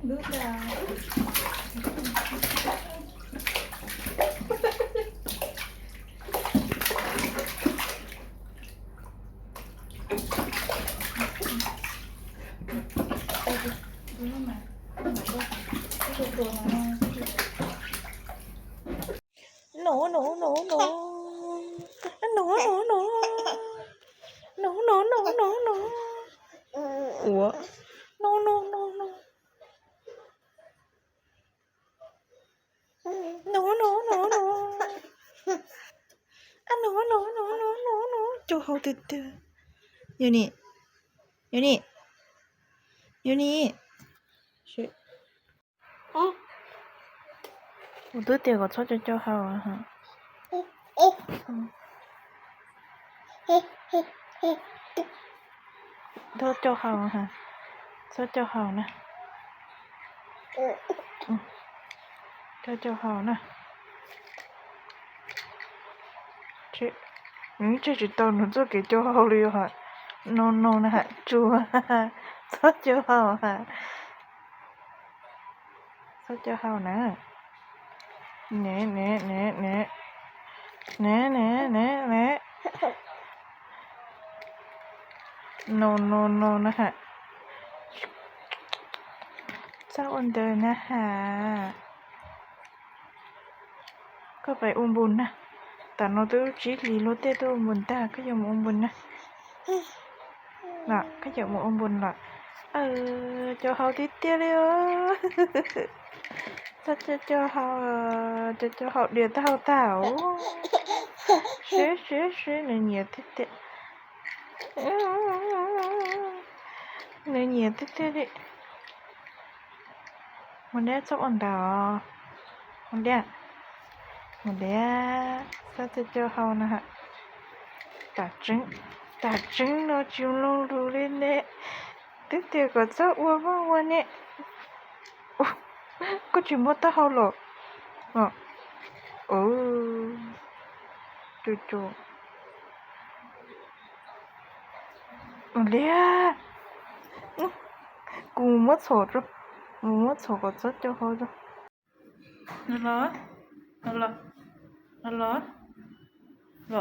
No, no, no, no. No, no, no, no. No, no, no, no, no. Ua. No, no, no, no. No, no, no, no. No, no, no, no, no, no. Cau hau tiag tiag. Yog ni, yog ni, yog ni. Kuv twb tias kom txhob cau cau hau. Txhob cau hau, txhob cau hau na. Txhob cau hau na. Nws tseg tsis tau nws txoj kev cau hau li os. No no na, tsuas txhob cau hau ha. Txhob cau hau na. Ne ne ne ne, ne ne ne ne. No no no na ha. Txhob ua ntawd na ha. Koj pais ua npus na. Tam no twb tsib hlis luag tej tuaj ua npus tag, koj yuav mus ua npus na. Los koj yuav mus ua npus los. Cau hau tiag tiag li os. Txhob cau cau hau, cau cau hau dias tag hau tag os. Sib sib sib, nws nyiam tiag tiag. Nws nyiam tiag tiag li. Mus liab, txhob ua ntawd os. Mus liab, mus liab, txhob cau cau hau na ha. Tam tseeb, tam tseeb no tsis mloog lus li ne. Twb tias kom txhob ua vaj ua ne. Koj tsis muab taub hau los. Tus tus, liab, kuv mus muab txhom, mus muab txhom kom txhob cau hau. Los, los, los, los, los, los, los, los, los, los, los, los, los, los, los,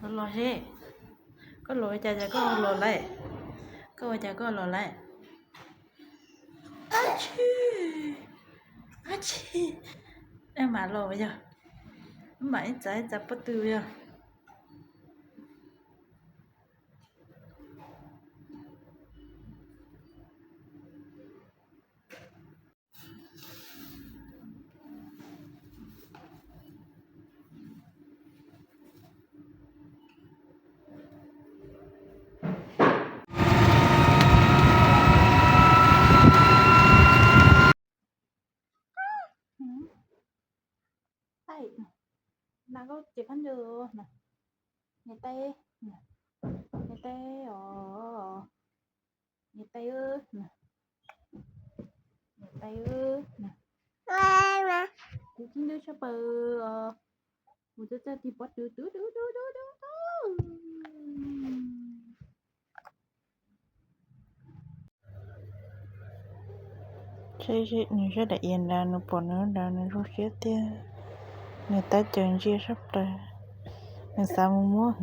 los, los, los, los, koj los ua cas, koj los lawm? Koj ua cas koj los lawm? Ab tsi, ab tsi, mam los yog, mam ib txav ib txav pob tw yog. Niam tais, niam tais os, niam tais, kuv tib ntub tshaj plaws os, kuv txawj txawj tig pob tw tw tw tw tw tw. Nws sab dam ias nrad, nws pom nws nrad nws zoo siab tiag. Nws tab caws ntsia sab plaws, nws xav mus muab.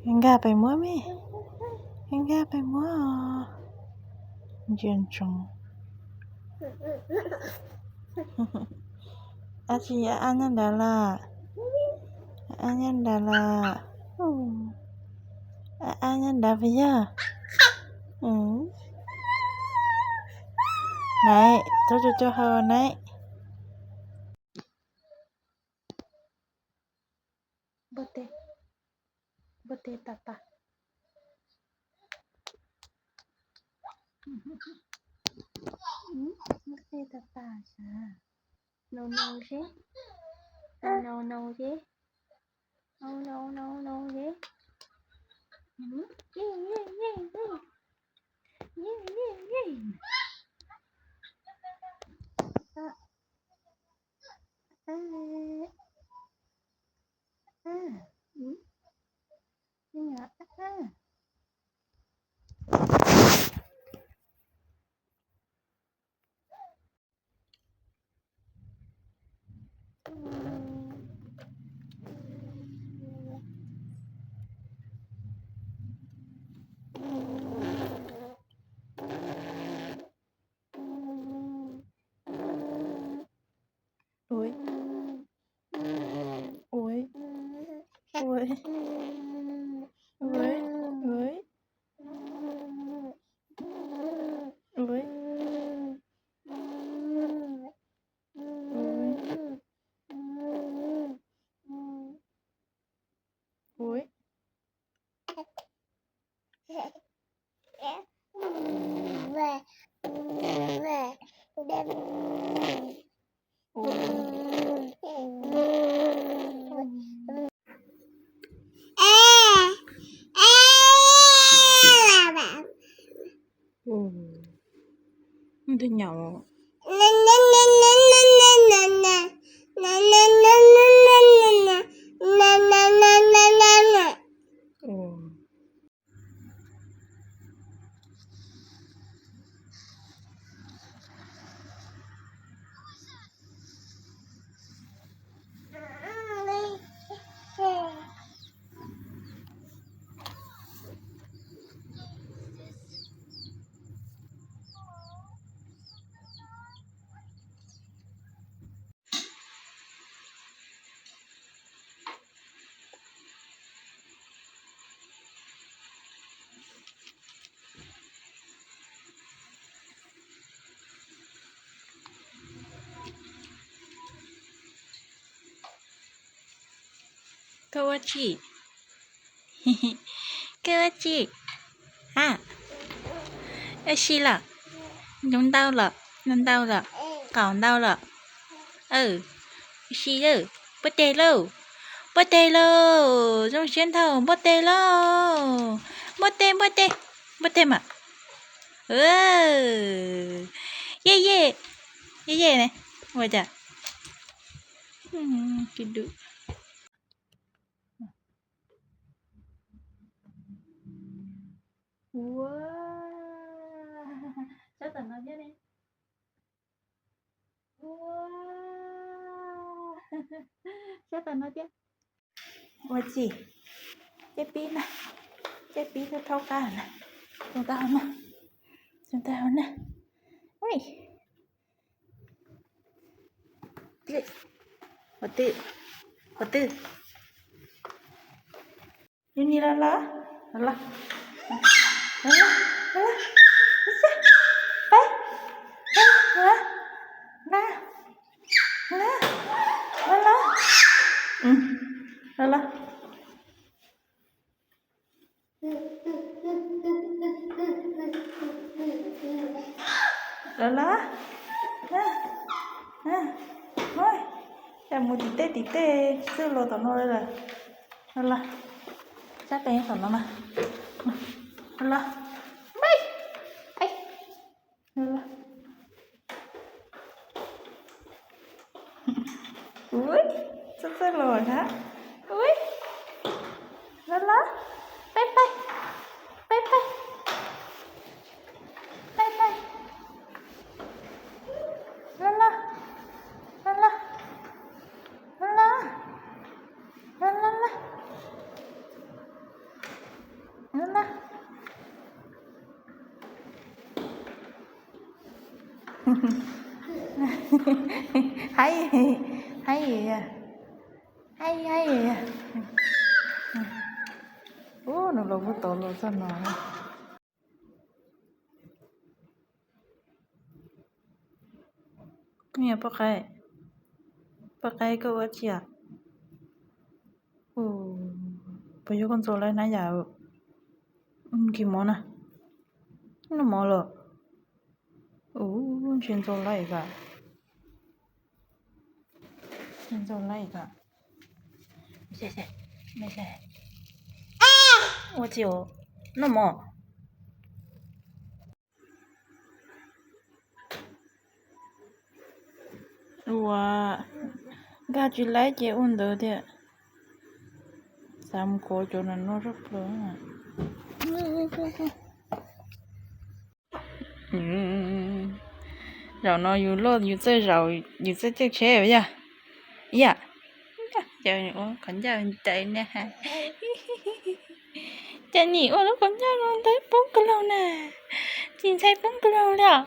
Nkag pes muab me, nkag pes muab os. Ntsia ntsoov. Ab tsi, ab nyob nrad lawm, ab nyob nrad lawm, ab nyob nrad puas yog? Nai, txhob cau cau hau nai. Npua teg, npua teg tas tas, npua teg tas tas sav. Nau nau seb, nau nau seb, nau nau nau nau seb. Ui, ui. Ui. Ui. Ui. Ntawd nyaum. Koj ua tsi? Koj ua tsi? Ha, ua si los? Nyob ntau los, nyob ntau los, qaum ntau los. Ua si lawm, npuaj teg lauj, npuaj teg lauj, zoo siab nthaum npuaj teg lauj. Npuaj teg, npuaj teg, npuaj teg mas. Ye ye, ye ye ne, ua cas? Ua, sab tom no thiab ne. Ua, sab tom no thiab. Ua tsi? Caij pib na, caij pib thawj thaub qab na. Tus tau hauv na, tus tau hauv na. Ua twj, ua twj, ua twj. Yus ni los los, los los, los los, los los, peb, peb, los los, los los, los los, los los. Los los, los los, mus tim tej tim tej tsis txawj los tom no lawm. Los los, sab pem tom no mas. Los los, los los. Ui, txawj txawj los na. Ui, los los, peb peb, peb peb, peb peb, los los, los los, los los, los los, los los, los los. Haib, haib, haib, haib. Ub, nws los kuj tau los txog no. Poj qaib, poj qaib koj ua tsi? Puas yog koj ntxuav lawv na yam? Kis mov na, noj mov lawm. Ub, ntshe ntxuav lawv ka, ntshe ntxuav lawv ka. Ua tsi os, noj mov. Ua, nkag tsis laib ces ua ntawd thiab. Xav mus kov cov no no zaj plaws. Zaum no yus loj yus txawj zaum, yus txawj caij tsheb yom. Yam, cas ua qhov ncauj tais na. Cas nim ua lub qhov ncauj no ntawd poob kawg laug na. Tsis ntshai poob kawg laug li os.